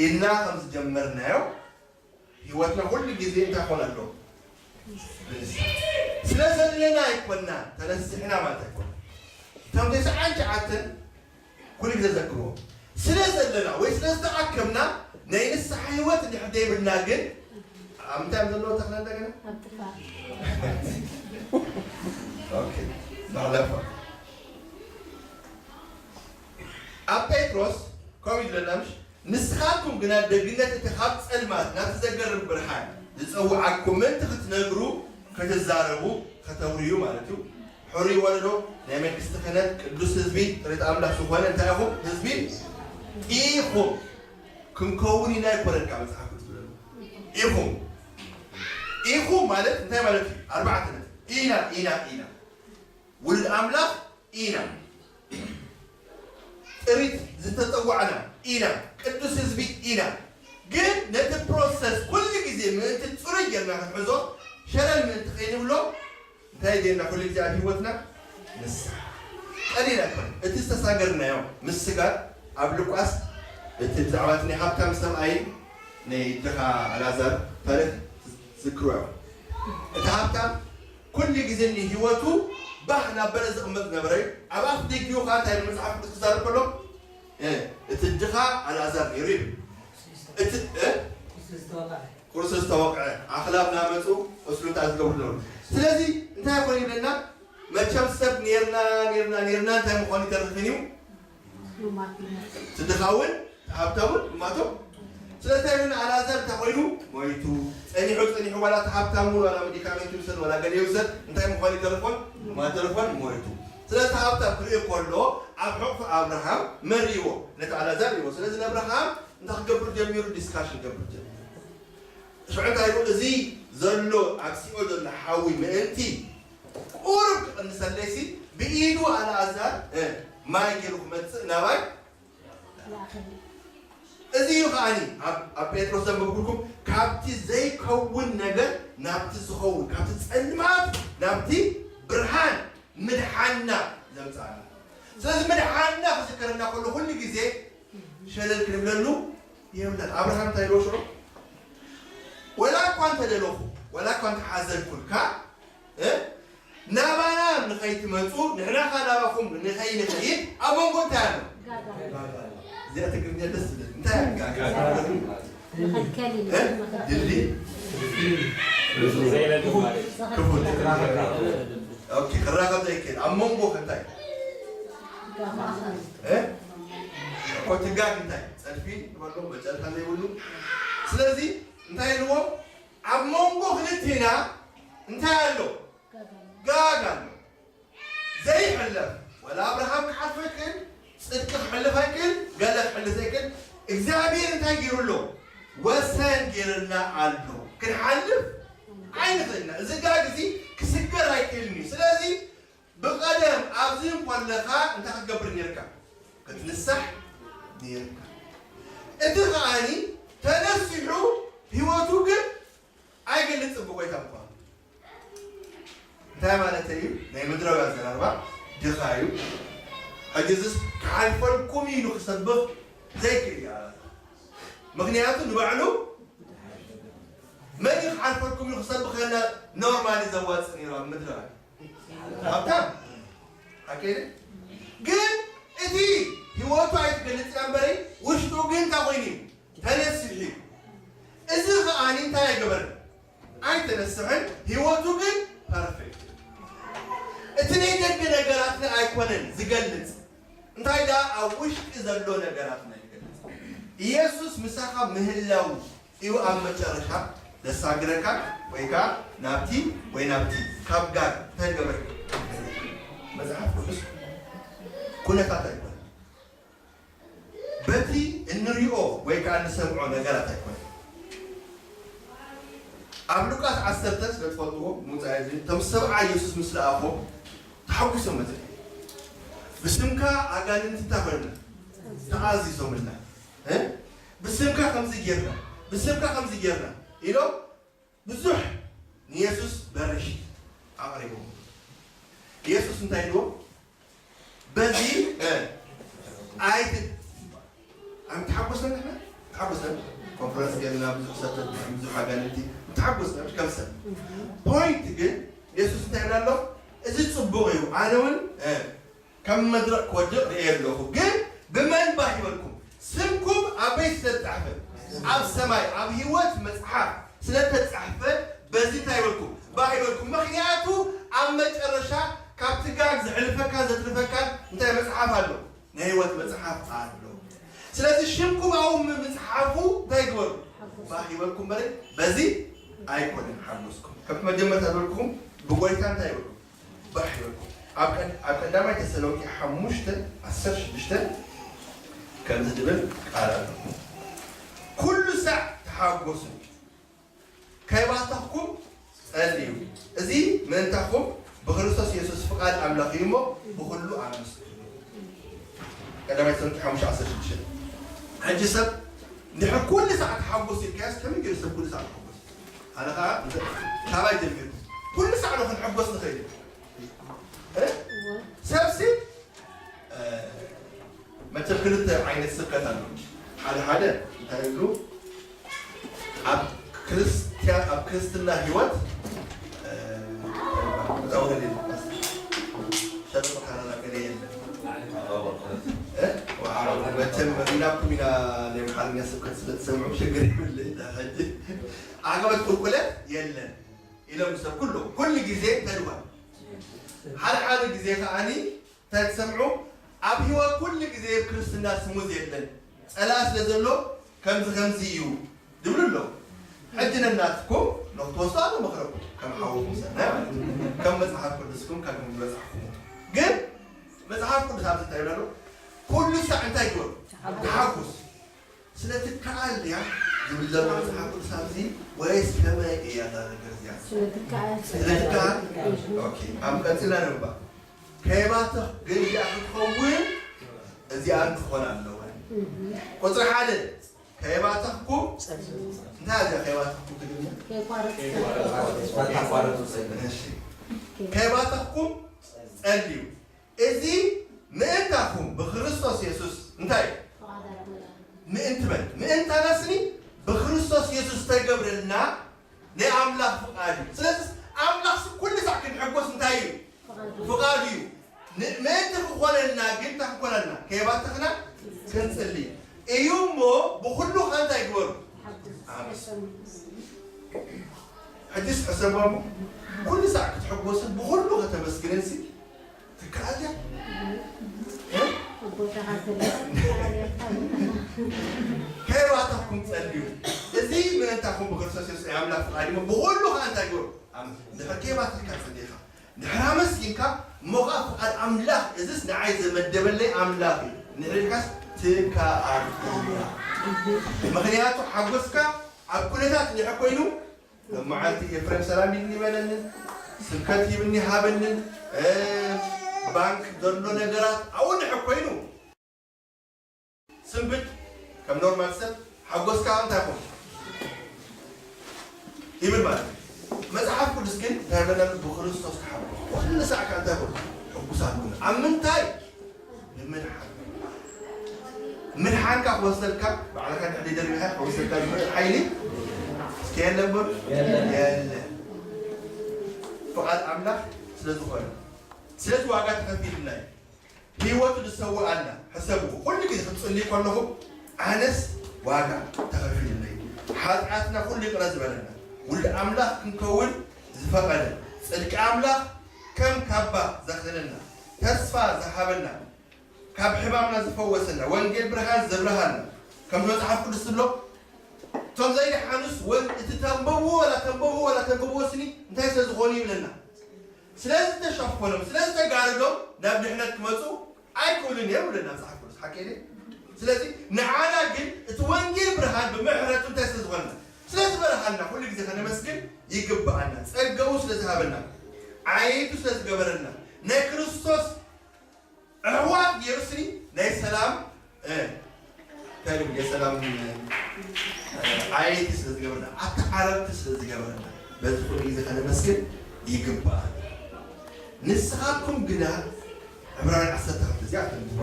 ኢልና ከም ዝጀመርናዮ ህይወትና ኩሉ ግዜ እንታይ ኾን ኣሎ ስለ ዘለና ኣይኮና ተነስሕና ማለት ኣይኮና እቶም ተስዓን ትሽዓተን ኩሉ ግዜ ዘክርዎ ስለ ዘለና ወይ ስለ ዝተኣከብና ናይ ንስሓ ህይወት እንድሕር ዘይብልና ግን ኣብ ምንታይ እዮም ዘለዎ ተኽለ እንደገና ኣብ ጴጥሮስ ከምኡ ይብለና ምሽ ንስኻትኩም ግና ደግነት እቲ ካብ ጸልማት ናብቲ ዘገርም ብርሃን ዝጸውዓኩም ምእንቲ ክትነግሩ፣ ክትዛረቡ፣ ከተውርዩ ማለት እዩ። ሕሩይ ወለዶ፣ ናይ መንግስቲ ክህነት፣ ቅዱስ ህዝቢ፣ ጥሪት ኣምላኽ ዝኾነ እንታይ ኢኹም? ህዝቢ ኢኹም። ክንከውን ኢና ኣይኮነን ካብ መጽሓፍ ቅዱስ ዝብለና። ኢኹም። ኢኹም ማለት እንታይ ማለት እዩ? ኣርባዕተ ነጥቢ። ኢና፣ ኢና፣ ኢና። ውሉድ ኣምላኽ ኢና። ጥሪት ዝተጸዋዕና ኢና። ቅዱስ ህዝቢ ኢና። ግን ነቲ ፕሮሰስ ኩሉ ግዜ ምእንቲ ጽሩይ ጌርና ክንሕዞ ሸለል ምእንቲ ከይንብሎ እንታይ ጌርና ኩሉ ግዜ ኣብ ህይወትና ንስሓ ቀሊል ኣይኮነ። እቲ ዝተሳገርናዮ ምስጋር ኣብ ሉቃስ እቲ ብዛዕባ እቲ ናይ ሃብታም ሰብኣይ ናይ ድኻ ኣልኣዛር ታሪኽ ዝክሩ እዮም። እቲ ሃብታም ኩሉ ግዜ ንህይወቱ ባህ እናበለ ዝቕመጥ ዝነበረ እዩ። ኣብ ኣፍ ደጊኡ ኸዓ እንታይ ኢሉ መጽሓፍ ቅዱስ ክዛረብ ከሎ እቲ ድኻ ኣልኣዛር ነይሩ ይብል። እቲ ቁርሲ ዝተወቕዐ ኣኽላብ እናመፁ ቁስሉታ ዝገብሩ ነበሩ። ስለዚ እንታይ ኮን ይብለና? መቸም ሰብ ኔርና ኔርና ኔርና እንታይ ምዃኑ ይተርፍን እዩ ትድኻውን ሃብታውን እማቶም ስለዚ እንታይ ይብልና ኣልኣዛር እንታይ ኮይኑ ሞይቱ ጸኒሑ ጸኒሑ ዋላ እቲ ሃብታም እውን ዋላ መዲካሜንት ይውሰድ ዋላ ገለ ይውሰድ እንታይ ምዃኑ ይተርፎን ማተርፎን ሞይቱ ስለዚ እቲ ሃብታም ክርኢ ከሎ ኣብ ሕቑፊ ኣብርሃም መሪዎ ነቲ ኣልኣዛር ሪዎ ስለዚ ንኣብርሃም እንታይ ክገብር ጀሚሩ ዲስካሽን ክገብር ጀሚሩ ሽዑ እንታይ ኢሉ እዚ ዘሎ ኣብ ሲኦል ዘሎ ሓዊ ምእንቲ ቁሩብ ክቕንሰለይሲ ብኢዱ ኣልኣዛር ማይ ገይሩ ክመፅእ ናባይ እዚ እዩ ከዓኒ ኣብ ጴጥሮስ ዘንበብኩልኩም ካብቲ ዘይከውን ነገር ናብቲ ዝኸውን ካብቲ ጸልማት ናብቲ ብርሃን ምድሓንና ዘምፅኣና ስለዚ ምድሓንና ክዝከረና ከሎ ኩሉ ግዜ ሸለል ክንብለሉ የብለን ኣብርሃም እንታይ ኢልዎ ሽዑ ወላ እኳ እንተደለኹ ወላ እኳ እንተሓዘንኩልካ ናባና ንኸይትመፁ ንሕና ኸዓ ናባኹም ንኸይንኸይድ ኣብ መንጎ እንታይ ኣሎ? እዚኣ ትግርኛ ደስ ትብል እንታይ ድልድል ክፉት ክራኸብ ዘይክእል ኣብ መንጎ እንታይ እኮ ትጋግ እንታይ ፀድፊ ንበሎ መጨረሻ ዘይብሉ ስለዚ እንታይ ኢልዎ ኣብ መንጎ ክልቴና እንታይ ኣሎ ጋግ ኣሎ ዘይሕለፍ ወላ ኣብርሃም ክሓልፎ ይክእል ፅድቂ ክሕልፍ ኣይክእል ገለ ክሕልፍ ዘይክእል እግዚኣብሔር እንታይ ገይሩ ኣሎ ወሰን ገይርና ኣሎ ክንሓልፍ ኣይንኽእልና እዚ ጋግ እዚ ክስገር ኣይክእልን እዩ ስለዚ ብቐደም ኣብዚ እንኮለኻ እንታይ ክትገብር ነርካ ክትንሳሕ ነርካ እቲ ከዓኒ ተነሲሑ ህይወቱ ግን ኣይገልጽን ብጎይታ ምዃኑ እንታይ ማለት እዩ ናይ ምድራዊ ኣዘራርባ ድኻ እዩ ሕጂ ዝስ ክሓልፈልኩም ኢሉ ክሰብኽ ዘይክእል እዩ ኣላዛር ምኽንያቱ ንባዕሉ መን እዩ ክሓልፈልኩም ኢሉ ክሰብኸና ኖርማሊ ዘዋፅእ ነይሩ ኣብ ምድረ ሃብታም ሓቀይደ ግን እቲ ህይወቱ ኣይትገልጽ እያ እምበረይ ውሽጡ ግን እንታይ ኮይኑ እዩ ተነሲሑ እዩ። እዚ ከኣኒ እንታይ ኣይገበርን ኣይተነስሐን ህይወቱ ግን ፐርፌክት እቲ ናይ ደገ ነገራትና ኣይኮነን ዝገልጽ እንታይ ደኣ ኣብ ውሽጢ ዘሎ ነገራትና ይገልጽ ኢየሱስ ምሳኻ ምህላው እዩ ኣብ መጨረሻ ዘሳግረካ ወይ ከዓ ናብቲ ወይ ናብቲ ካብ ጋር እንታይ ገበርካ መፅሓፍ ቅዱስ ኩነታት ኣይኮነ በቲ እንሪኦ ወይ ከዓ እንሰምዖ ነገራት ኣይኮነ ኣብ ሉቃስ ዓሰርተ ስለ ትፈልጥዎ ምውፃእ እዚ እቶም ሰብዓ ኢየሱስ ምስ ለኣኾም ተሓጒሶም መፅኦም ብስምካ ኣጋንንቲ እንታይ ኮይና ተኣዚዞምልና ብስምካ ከምዚ ጌርና ብስምካ ከምዚ ጌርና ኢሎም ብዙሕ ንየሱስ በርሽ ኣቕሪቦም ኢየሱስ እንታይ ኢልዎ በዚ ኣይቲ ኣይምተሓጎስና ንሕና ተሓጎስና ኮንፈረንስ ገርና ብዙሕ ሰብ ብዙሕ ኣጋንንቲ ተሓጎስና ከም ሰብ ፖይንት ግን የሱስ እንታይ ይብላ ኣሎ እዚ ፅቡቅ እዩ ኣነ እውን ከም መድረቅ ክወድቅ ርእየ ኣለኹ ግን ብመን ባህ ይበልኩም ስምኩም ኣበይ ስለዝተፃሕፈ ኣብ ሰማይ ኣብ ህይወት መፅሓፍ ስለተፃሕፈ በዚ እንታይ ይበልኩም ባህ ይበልኩም ምክንያቱ ኣብ መጨረሻ ካብቲ ጋግ ዘሕልፈካን ዘትርፈካን እንታይ መፅሓፍ ኣሎ ናይ ህይወት መፅሓፍ ኣሎ ስለዚ ሽምኩም ኣብ ምፅሓፉ እንታይ ግበሩ ባህ ይበልኩም በለ በዚ ኣይኮነን ሓጎስኩም ከምቲ መጀመርታ ዝበልኩኹም ብጎይታ እንታይ ይበልኩም ባህ ይበልኩም ኣብ ቀዳማይ ተሰሎንቄ ሓሙሽተ ዓሰርተ ሽዱሽተ ከምዚ ዝብል ቃል ኣሎ ኩሉ ሳዕ ተሓጎሱ ከይባተኽኩም ጸልዩ። እዚ ምእንታኹም ብክርስቶስ የሱስ ፍቓድ ኣምላኽ እዩ እሞ ብኹሉ ኣመስግኑ። ቀዳማይ ተሰሎንቄ ሓሙሽተ ዓሰርተ ሽዱሽተ። ሕጂ ሰብ እንድሕር ኩሉ ሰዓት ተሓጎስ ኢልካዮስ ከመይ ገይሩ ሰብ ኩሉ ሰዓት ክሕጎስ? ኣነ ኸዓ ካባይ ጀሚሩ ኩሉ ሰዓት ዶ ክንሕጎስ ንኽእል? ሰብሲ መቸም ክልተ ዓይነት ስብከት ኣሎ። ሓደ ሓደ እንታይ ይብሉ ኣብ ክርስትያ ኣብ ክርስትና ህይወት ዛውረድ ሸጡ ካናዳ ገለ የለን። መቸም ሪላኩም ኢና ናይ ኣምሓርኛ ስብከት ስለ ትሰምዑ ሽግር ይብል ሕጂ ዓቀበት ቁልቁለት የለን ኢሎም ሰብ ኩሉ ኩሉ ግዜ ተድዋል ሓደ ሓደ ግዜ ከዓኒ እንታይ ትሰምዑ ኣብ ህይወት ኩሉ ግዜ ኣብ ክርስትና ስሙዝ የለን ጸላ ስለ ዘሎ ከምዚ ከምዚ እዩ ድብሉ ኣሎ ሕጂ ነናትኩም ንክትወስዱ ኣነ መክረኩም ከም ሓወኩም ሰናይ ማለት እዩ ከም መጽሓፍ ቅዱስኩም ካብ መጽሓፍኩም ግን መጽሓፍ ቅዱስ ኣብዚ እንታይ ይብለሉ ኩሉ ሳዕ እንታይ ግበሩ ተሓጉስ ስለ ትከኣል ድያ ዝብል ዘሎ መጽሓፍ ቅዱስ ኣብዚ ወይስ ከመይ እያ እዛ ነገር እዚኣ? ስለ ትከኣል። ስለ ትከኣል? ኦኬ፣ ኣብ ቀጺልና ነንባ። ከይባተኽ ግን እዚኣ ክትኸውን እዚኣን ክኾና ኣለወን። ቁጽሪ ሓደ ከይባተኽኩም እንታይ እዚኣ ከይባተኽኩም ትግርኛ? ከይባተኽኩም ጸልዩ። እዚ ምእንታኹም ብክርስቶስ የሱስ እንታይ ምእንቲ መን ምእንታና ስኒ ብክርስቶስ የሱስ ተገብረልና ናይ ኣምላኽ ፍቓድ እዩ ስለዚ ኣምላኽ ኩሉ ሳዕ ክንሕጎስ እንታይ እዩ ፍቓድ እዩ ምእንቲ ክኾነልና ግን እንታይ ክኾነልና ከየባተኽና ክንፅሊ እዩ እሞ ብኩሉ ኸ እንታይ ግበሩ ሕጅስ ሕሰቦሞ ኩሉ ሳዕ ክትሕጎስን ብኩሉ ከተመስግንን ሲ ትከኣል ድያ? ከይባተኽኩም ጸልዩ። እዚ ምእንታኹም ብክርስቶስ የሱስ ናይ ኣምላኽ ፍቓድ እዩ። ብኹሉ ኸኣ እንታይ ግበሩ? ኣም- ድሕር ከይባተኽካ ጸሊኻ፣ ድሕር ኣመስጊንካ፣ እሞ ኸኣ ፍቓድ ኣምላኽ፣ እዝስ ንዓይ ዘመደበለይ ኣምላኽ እዩ። ንዕልካስ ትከኣል እያ። ምኽንያቱ ሓጎስካ ኣብ ኩነታት እንድሕር ኮይኑ፣ ሎማዓንቲ ኤፍሬም ሰላም ኢልኒ በለንን ስብከት ሂብኒ ሃበንን ባንክ ዘሎ ነገራት ኣብኡ ንሕር ኮይኑ ስንብድ ከም ኖርማል ሰብ ሓጎስካ እንታይ ኮን ይብል ማለት እዩ። መፅሓፍ ቅዱስ ግን እንታይ በለሉ ብክርስቶስ ተሓጎስ ኩሉ ሳዕ ከዓ እንታይ ኮን ሕጉሳት ኩኑ ኣብ ምንታይ ንምድሓን ምድሓንካ ክወስደልካ ባዕልካ ድሕሪ ደርቢኻ ክወስደልካ ዝኽእል ሓይሊ እስኪ የለን በሉ። የለን። ፍቓድ ኣምላኽ ስለ ዝኾነ፣ ስለዚ ዋጋ ተኸፊልና እዩ። ህይወቱ ዝሰውኣልና ሕሰብዎ። ኩሉ ግዜ ክትጽልዩ ከለኹም ኣነስ ዋጋ ተኸፊሉለይ፣ ሓጢኣትና ኩሉ ይቕረ ዝበለና፣ ውሉድ ኣምላኽ ክንከውን ዝፈቐደ፣ ጽድቂ ኣምላኽ ከም ካባ ዘኽደነና፣ ተስፋ ዝሃበና፣ ካብ ሕማምና ዝፈወሰና፣ ወንጌል ብርሃን ዘብርሃና፣ ከምቲ መጽሓፍ ቅዱስ ዝብሎ፣ እቶም ዘይደሓኑስ ወን-፣ እቲ ተንበብዎ ወላ ተንበብዎ ወላ ተንበብዎ ስኒ እንታይ ስለ ዝኾኑ ይብለና። ስለዚ ተሸፈኖም፣ ስለዚ ተጋረዶም ናብ ድሕነት ክመጹ ኣይክእሉን እዮም ይብለና መጽሓፍ ቅዱስ። ሓቂ ድዩ? ስለዚ ንዓና ግን እቲ ወንጌል ብርሃን ብምሕረቱ እንታይ ስለ ዝኾነና፣ ስለ ዝበርሃልና ኩሉ ግዜ ከነመስግን ይግብኣና። ጸጋኡ ስለ ዝሃበና፣ ዓየይቱ ስለ ዝገበረና፣ ናይ ክርስቶስ ኣሕዋት ገይሩ ስኒ ናይ ሰላም፣ እ፣ እንታይ ድብል፣ የሰላም፣ እ፣ ዓየይቲ ስለ ዝገበርና፣ ኣተዓረርቲ ስለ ዝገበርና፣ በዚ ኩሉ ግዜ ከነመስግን ይግባእ። ንስኻትኩም ግና፣ ዕብራውያን ዓሰርተ ክልተ እዚኣ ተንብቧ።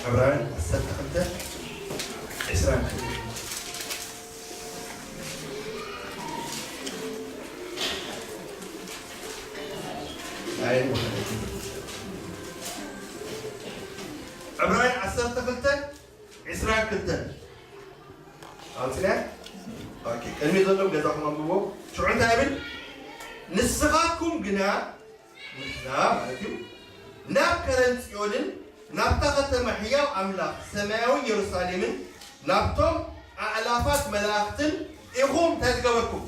ዕብራውያን ዓሰርተ ክልተ ዕስራን ክልተን። ናይ ዕብራውያን ዓሰርተ ክልተ ዕስራን ክልተን ኣውፅና። ኦኬ፣ ቅድሚ ዘለዎም ገዛኹም ኣንብቦ። ሽዑ እንታይ ይብል? ንስኻትኩም ግና ንሕና ማለት እዩ፣ ናብ ከረን ጽዮንን ናብታ ከተማ ሕያው ኣምላኽ ሰማያዊ የሩሳሌምን ናብቶም ኣእላፋት መላእኽትን ኢኹም እንታይ ዝገበርኩም?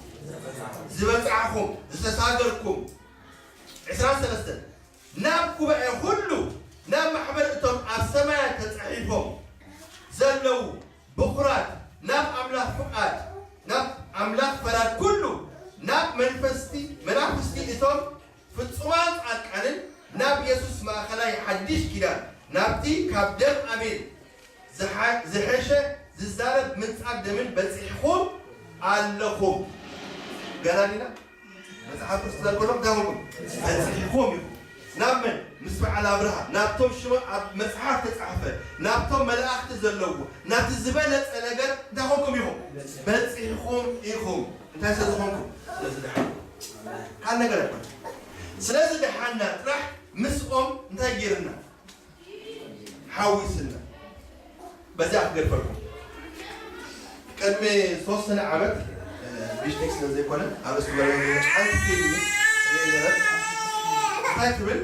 ዝበጻሕኹም፣ ዝተሳገርኩም። ዕስራን ሰለስተን፣ ናብ ጉባኤ ኩሉ፣ ናብ ማሕበር እቶም ኣብ ሰማያት ተጻሒፎም ዘለዉ ብኹራት፣ ናብ ኣምላኽ ፍቓድ፣ ናብ ኣምላኽ ፈራድ ኩሉ፣ ናብ መንፈስቲ መናፍስቲ እቶም ፍጹማን ጻድቃንን ናብ የሱስ ማእከላይ ሓድሽ ኪዳን፣ ናብቲ ካብ ደም ኣቤል ዝሓ-፣ ዝሐሸ ዝዛረብ ምንጻግ ደምን በጺሕኹም ኣለኹም። ገና ዲና? መጽሓፍ ቅዱስ ዘልኮሎም እንታይ ኾንኩም? በጺሕኹም ኢኹም። ናብ መን? ምስ በዓል ኣብርሃም፣ ናብቶም ሽሞም ኣብ መጽሓፍ ተጻሕፈ፣ ናብቶም መላእኽቲ ዘለውዎ፣ ናብቲ ዝበለጸ ነገር እንታይ ኾንኩም ኢኹም? በጺሕኹም ኢኹም። እንታይ ስለ ዝኾንኩም? ስለ ዝደሓንኩም። ካልእ ነገር ኣይኮነን። ስለ ዝደሓንና ጥራሕ ምስኦም እንታይ ገይርና? ሓዊስና። በዚኣ ክገድፈልኩም። ቅድሚ ዝተወሰነ ዓመት፣ እ፣ ቢሽቲክ ስለ ዘይኮነ፣ ኣብ እስቲ በለ ሓንቲ ፊልም ርእየ ነይረ። እንታይ ትብል?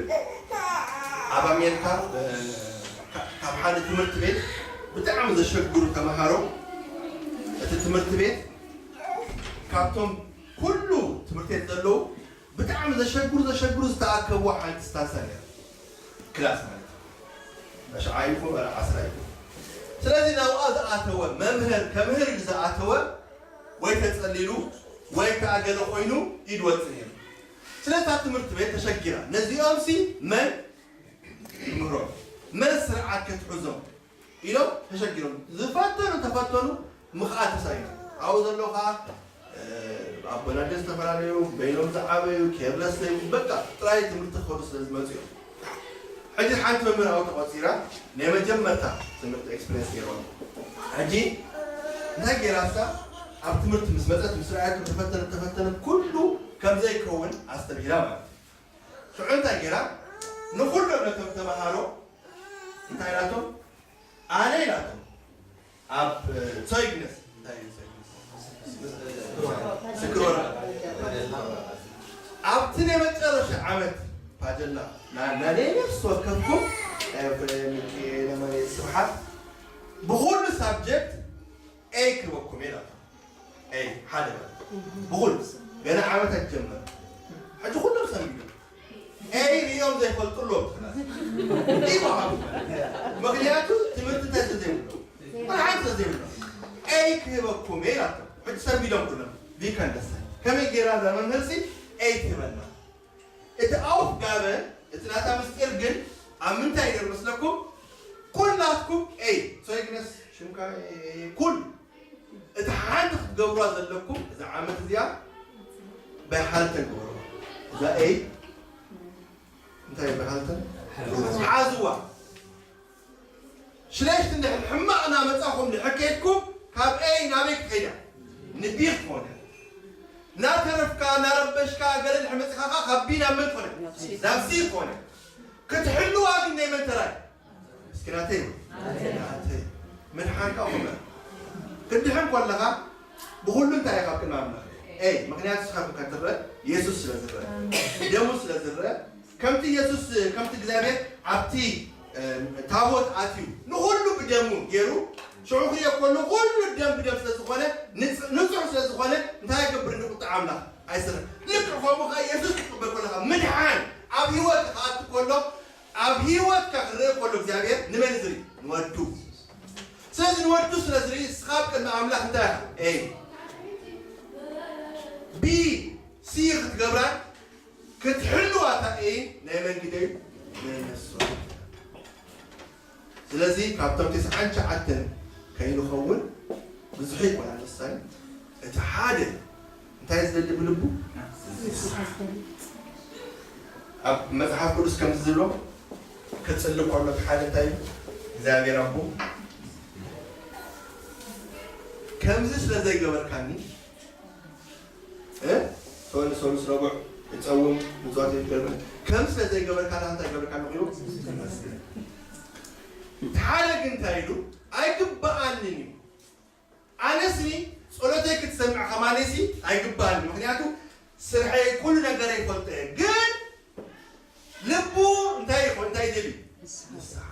ኣብ ኣሜሪካ፣ እ፣ ካ-፣ ካብ ሓደ ትምህርቲ ቤት ብጣዕሚ ዘሸግሩ ተምሃሮ፣ እቲ ትምህርቲ ቤት ካብቶም ኩሉ ትምህርቲ ቤት ዘለዉ ብጣዕሚ ዘሸግሩ፣ ዘሸግሩ ዝተኣከብዎ ሓንቲ ስታንሳ ነይራ። ክላስ ማለት እዩ። ኣሽዓ ይኹን፣ ወላ ዓስራ ይኹን። ስለዚ ናብኣ ዝኣተወ መምህር፣ ከምህር እዩ ዝኣተወ፣ ወይ ተጸሊሉ፣ ወይ ከኣ ገለ ኮይኑ ኢድ ወጽእ ነይሩ። ስለዚ እታ ትምህርቲ ቤት ተሸጊራ፣ ነዚኦምሲ መን ይምህሮም? መን ስርዓት ከትሕዞም? ኢሎም ተሸጊሮም። ዝፈተኑ ተፈተኑ፣ ምኽኣት ተሳኢኖም። ኣብኡ ዘለዉ ኸዓ፣ እ፣ ኣቦናደ ዝተፈላለዩ፣ በይኖም ዝዓበዩ፣ ኬርለስ ዘይብሉ፣ በቃ ጥራይ ትምህርቲ ክኸዱ ስለ ዝመጹ እዮም። ሕጂ ሓንቲ መምህር ኣብኡ ተቖጺራ፣ ናይ መጀመርታ ትምህርቲ ኤክስፔሪየንስ ገይሮም። ሕጂ እንታይ ገይራ እሳ፣ ኣብ ትምህርቲ ምስ መጸት፣ ምስ ረኣየት፣ ተፈተነት፣ ተፈተነት፣ ኩሉ ከም ዘይከውን ኣስተብሂላ ማለት እዩ። ሽዑ እንታይ ገይራ? ንኹሎም ነቶም ተምሃሮ እንታይ ኢላቶም? ኣነ ኢላቶም። ኣብ፣ እ፣ ሶይግነስ፣ እንታይ እዩ ሶይግነስ? ምስክር ወረቐት። ኣብቲ ናይ መጨረሻ ዓመት ፓጀላ፣ ና-፣ ናይ ነፍሲ ወከፍኩም፣ ኤፍሬም፣ ሚኪኤል፣ ኣማኑኤል፣ ስብሓት፣ ብኹሉ ሳብጀክት ኤ ክህበኩም እየ ኢላቶም። ኤይ፣ ሓደ ማለት እዩ። ብኹሉ ገና ዓመት ኣይተጀመረን። ሕጂ ኩሎም ሰሚዶም። ኤይ ርእዮም ዘይፈልጡ ኣለዉ ኣብቲ ክላስ። ይወሃቡ። ምኽንያቱ ትምህርቲ እንታይ ስለ ዘይብሎም። መርሓት ስለ ዘይብሎም። ኤይ ክህበኩም እየ ኢላቶም። ሕጂ ሰሚዶም ኩሎም። ቪከንደሰ። ከመይ ገይራ እዛ መምህርሲ ኤይ ትህበና? እቲ ኣውፍጋበ፣ እቲ ናታ ምስጢር ግን ኣብ ምንታይ እዩ ነይሩ መስለኩም? ኩላትኩም ኤይ፣ ሶይግነስ ሽምካ ኤይ፣ ኩል፣ እቲ ሓንቲ ክትገብሩዋ ዘለኩም እዛ ዓመት እዚኣ ብሃልተን ግበሩዋ። እዛ ኤይ እንታይ ብሃልተን? ሓዝዋ። ሽለሽት እንድሕር ሕማቕ እናመጻኹም እንድሕር ከይድኩም፣ ካብ ኤ ናበይ ክትኸይዳ? ንቢ ክትኾነ። እናተረፍካ፣ እናረበሽካ፣ ገለ ድሕሪ መፂኻኻ ካብ ቢ ናብ መን ትኾነ? ናብ ሲ። ናብ ሲ ትኾነ። ክትሕልዋ ግን ናይ መን ተራይ? እስኪ ናተይ እዩ። ናተይ። ምድሓንካ ኹመ። ክትድሕን ከለኻ ብኹሉ እንታይ ኢኻ ኣብ ቅድሚ ኣምላኽ? ኤ፣ ምኽንያቱ ንስኻ ኢኻ ትረአ፣ የሱስ ስለ ዝረአ፣ ደሙ ስለ ዝረአ፣ ከምቲ የሱስ፣ ከምቲ እግዚኣብሔር ኣብቲ፣ እ፣ ታቦት ኣትዩ ንኹሉ ብደሙ ገይሩ፣ ሽዑ ክሪኦ ከሎ ኩሉ ደም ብደም ስለ ዝኾነ፣ ንጽ-፣ ንጹሕ ስለ ዝኾነ፣ እንታይ ይገብር? ንቁጣ ኣምላኽ ኣይስርሕ። ልክዕ ከምኡ ኸኣ የሱስ ክትቅበል ከለኻ ምድሓን ኣብ ህይወት ክኣቱ ከሎ፣ ኣብ ህይወትካ ክረአ ከሎ እግዚኣብሔር ንመን ዝርኢ? ንወዱ። ስለዚ ንወዱ ስለ ዝርኢ ንስኻ ኣብ ቅድሚ ኣምላኽ እንታይ ኢኻ? ኤ። ቢ፣ ሲ ክትገብራ ክትሕልዋ እታ ኤ ናይ መን ግደ እዩ? ናይ ነፍሲ ወከፍ። ስለዚ ካብቶም ተስዓን ትሽዓተን ከይንኸውን ብዙሕ ይኮና ንሳይ እቲ ሓደ እንታይ ዝደሊ ብልቡ ኣብ መጽሓፍ ቅዱስ ከምዚ ዝብሎ ክጽሊ ከሎ እቲ ሓደ እንታይ እዩ? እግዚኣብሔር ኣቦ ከምዚ ስለ ዘይገበርካኒ እ? ሶል-፣ ሶሉስ ረቡዕ እጸውም ምጽዋት ይገብር። ከም ስለ ዘይገበርካ እንታይ ገበርካ ንኽይሉ? እቲ ሓደ ግን እንታይ ኢሉ? ኣይግብኣንን እዩ። ኣነስኒ ጸሎተይ ክትሰምዕ ከማነሲ ኣይግብኣንን። ምኽንያቱ ስርሐይ ኩሉ ነገረይ ይፈልጦ እየ። ግን ልቡ እንታይ ይኾን? እንታይ ይደልዩ? ንስሓ።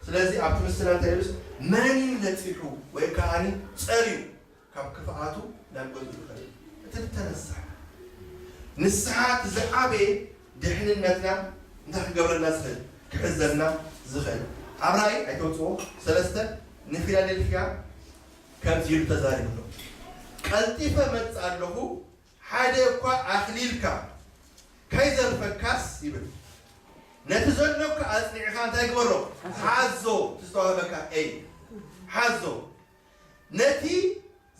ስለዚ ኣብቲ ምስላ እንታይ ኢሉስ? መን እዩ ነጺሑ ወይ ከኣኒ ጸርዩ? ካብ ክፍኣቱ ናብ ገዝኡ ይኸይድ። እቲ ዝተነስሐ ንስሓ እቲ ዝዓበየ ድሕንነትና እንታይ ክገብረልና ዝኽእል? ክሕዘልና ዝኽእል። ኣብ ራእይ ኣይተውፅኦ ሰለስተ ንፊላደልፊያ ከምዚ ኢሉ ተዛሪቡ ኣሎ። ቀልጢፈ መጽእ ኣለኹ፣ ሓደ እኳ ኣኽሊልካ ከይዘርፈካስ ይብል። ነቲ ዘሎካ ኣጽኒዕኻ እንታይ ግበሮ? ሓዞ። እቲ ዝተዋህበካ ኤይ ሓዞ። ነቲ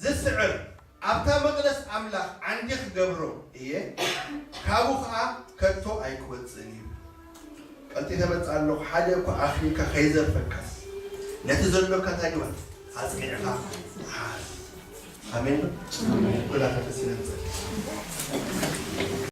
ዝስዕር ኣብታ መቕደስ ኣምላኽ ዓንዲ ክገብሮ እየ፣ ካብኡ ኸኣ ከቶ ኣይክወጽእን እዩ። ቀልጢፈ መጽእ ኣለኹ፣ ሓደ እኳ ኣኽሊልካ ከይዘርፈካስ፣ ነቲ ዘሎካ እንታይ ግበር? ኣጽኒዕኻ ሓዝ። ኣሜን ዶ? ኩላትና ተሲና ንጸሊ።